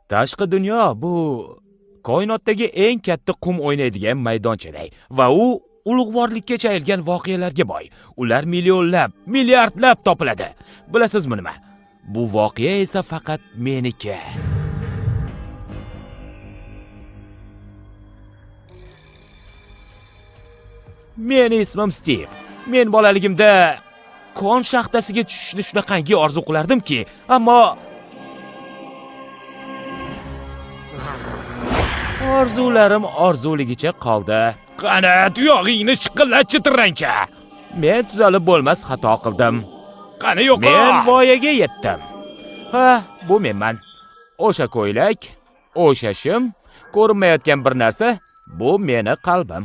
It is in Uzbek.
Tashqi dunyo bu koinotdagi eng katta qum o'ynaydigan maydonchaday va u ulug'vorlikka chayilgan voqealarga boy. Ular millionlab, milliardlab topiladi. Bilasizmi nima? Bu voqea esa faqat meniki. Meni ismim Stiv. Men bolaligimda kon shaxtasiga tushishni shunaqangi orzu qilardimki, ammo orzularim orzuligicha qoldi. Qani, tuyog'ingni shiqillatchi tirrancha. Men tuzalib bo'lmas xato qildim. Qani yo'q. Men voyaga yetdim. Ha, bu menman. O'sha ko'ylak, o'sha shim, ko'rinmayotgan bir narsa, bu meni qalbim.